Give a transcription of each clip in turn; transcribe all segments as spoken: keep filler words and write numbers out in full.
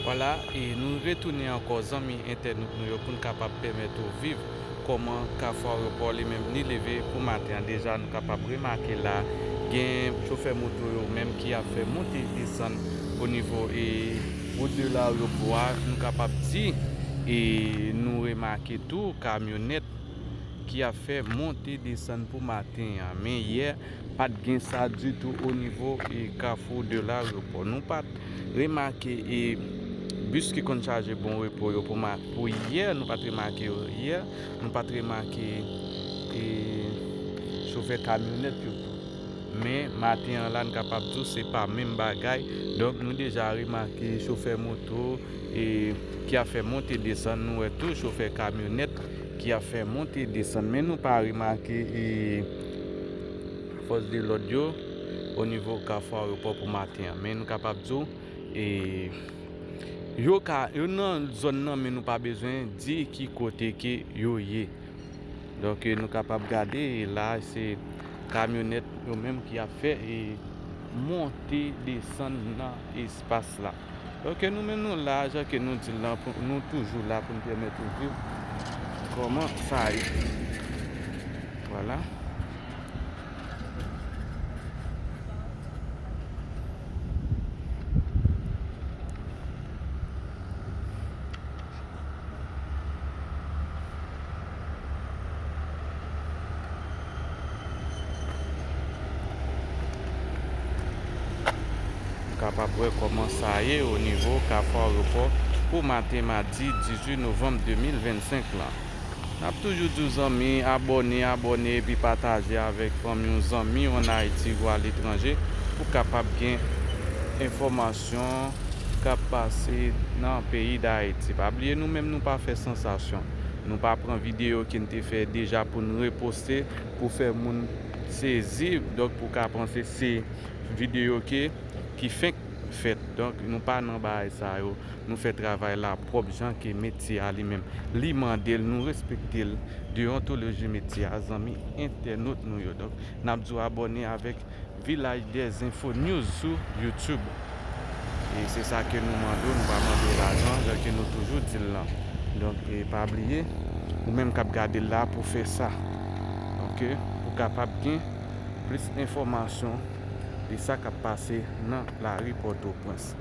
Vwala, e nou retounen ankò, zanmi entènot nou yo, pou n kapab pèmèt ou viv kòman Kafou Ayewopò li menm li leve pou maten an. Deja, nou kapab remake la, gen chofè moto yo menm ki ap fè monte desann o nivo e wout de la Ayewopò a. Nou kapab di, e nou remake tou kamyonèt ki ap fè monte desann pou maten an. Men yè, pa t gen sa ditou o nivo e Kafou de la Ayewopò. Nou pa t remake e bis ki konn chaje Bon Repo yo pou ma-, pou yè, nou pa t remake yo yè, nou pa t remake e chofè kamyonèt yo tou. Men maten an la, n kapab di w se pa menm bagay. Donk, nou deja remake chofè moto e ki ap fè monte desann. Nou wè tou chofè kamyonèt ki ap fè monte desann. Men nou pa remake e fòs de lòd yo o nivo Kafou Ayewopò pou maten an. Men nou kapab di w, e yo ka, yo nan zòn nan, men nou pa bezwen di ki kote ke yo ye. Donk, e nou kapab gade, e la, se kamyonèt yo menm ki ap fè e monte desann nan espas la. Donk, e nou menm nou la, jan ke nou di l lan, pou, nou toujou la pou n pèmèt ou viv kòman sa ye. Vwala. Ou kapab wè kòman sa ye o nivo Kafou Ayewopò pou maten madi dizuit novanm de mil vennsenk lan. N ap toujou di w, zanmi, abòne, abòne, epi pataje avèk fanmi w, zanmi w ann Ayiti ou aletranje, pou kapab gen enfòmasyon k ap pase nan peyi Dayiti. Pa bliye, nou menm, nou pa fè sansasyon. Nou pa pran videyo ke n te fè deja pou n reposte, pou fè moun sezi, donk pou ka panse se videyo ke, ki fenk fèt. Donk, nou pa nan bagay sa yo. Nou fè travay la pwòp jan ke metye a li menm li mande l, nou respekte l deyontoloji metye a, zanmi entènot nou yo. Donk, n ap di w abòne avèk Vilaj dèz Enfo News sou YouTube. E se sa ke nou mande w, nou pa mande w lajan, jan ke nou toujou di l lan. Donk, e pa bliye, ou menm k ap gade l la pou fè sa. Donk, e, pou kapab gen plis enfòmasyon de sa k ap pase nan lari Pòtoprens.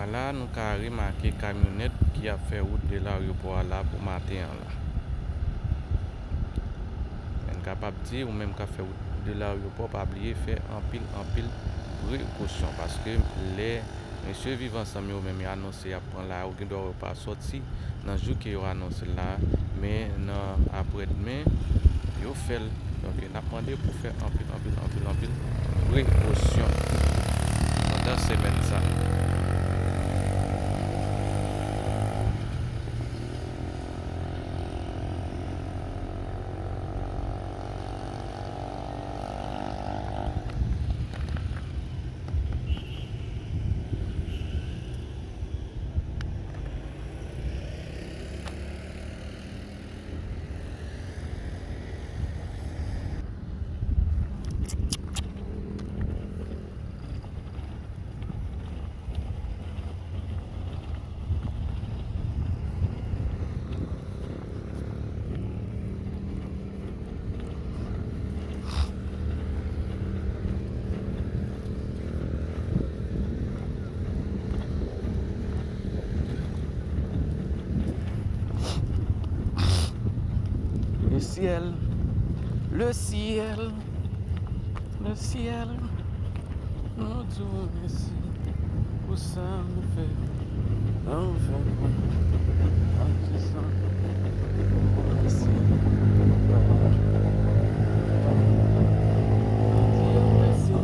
Vwala, nou ka remake kamyonèt ki ap fè wout de Laryopò a la pou maten an la. Men n kapab di, ou menm k ap fè wout de Laryopò, pa bliye fè anpil, anpil prekosyon, paske lè mesye Viv Ansanm yo menm yo anonse y ap pran lari, ou gendwa wè yo pa sòti nan jou ke yo anonse l la, men nan aprèdmen, yo fè l Donk, n ap mande pou fè anpil, anpil, anpil, anpil prekosyon pandan semèn sa a. Le ciel, le ciel, le ciel, nou di w mèsi pou sa nou fè anvan. An di sa, mèsi. An di w mèsi.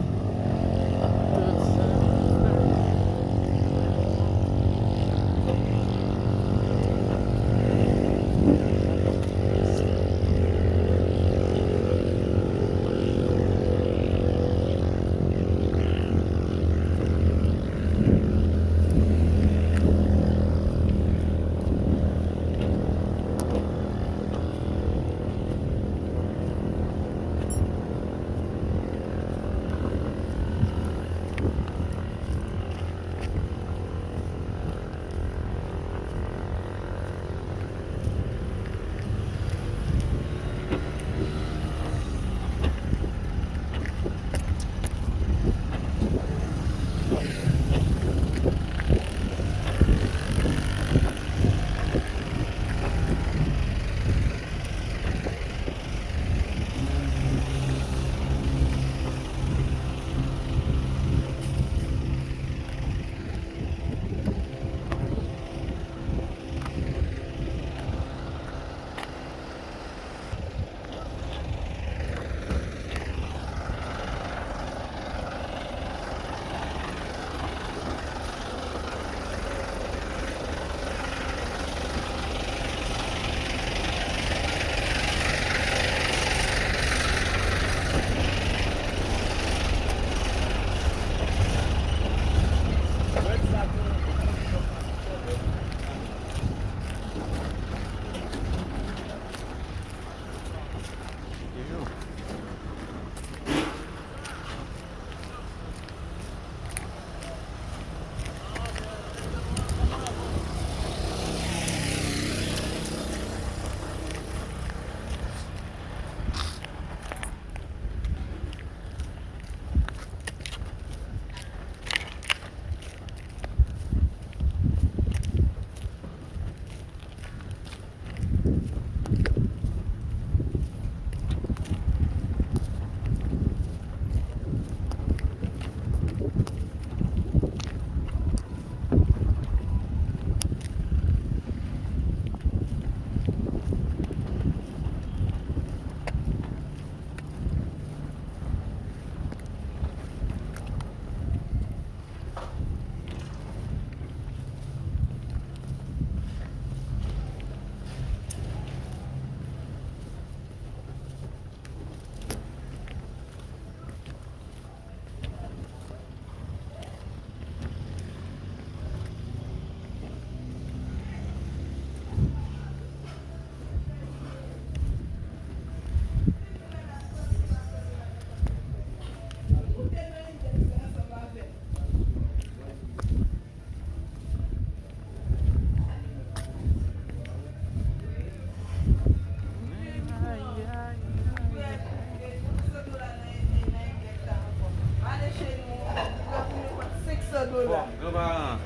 Bon, granparan,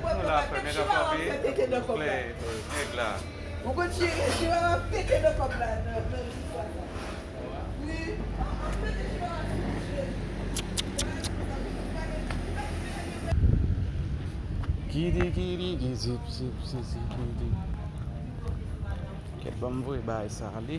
nou la frè, nèg an kanpe, nèg la. Ou konn chire, chire ap pete nan kòb la, nan, nan istwa sa. Wi. Kidi, kidi, ki zip, zip, zip, zip, kidi. Kèt, ban m voye bagay sa ale.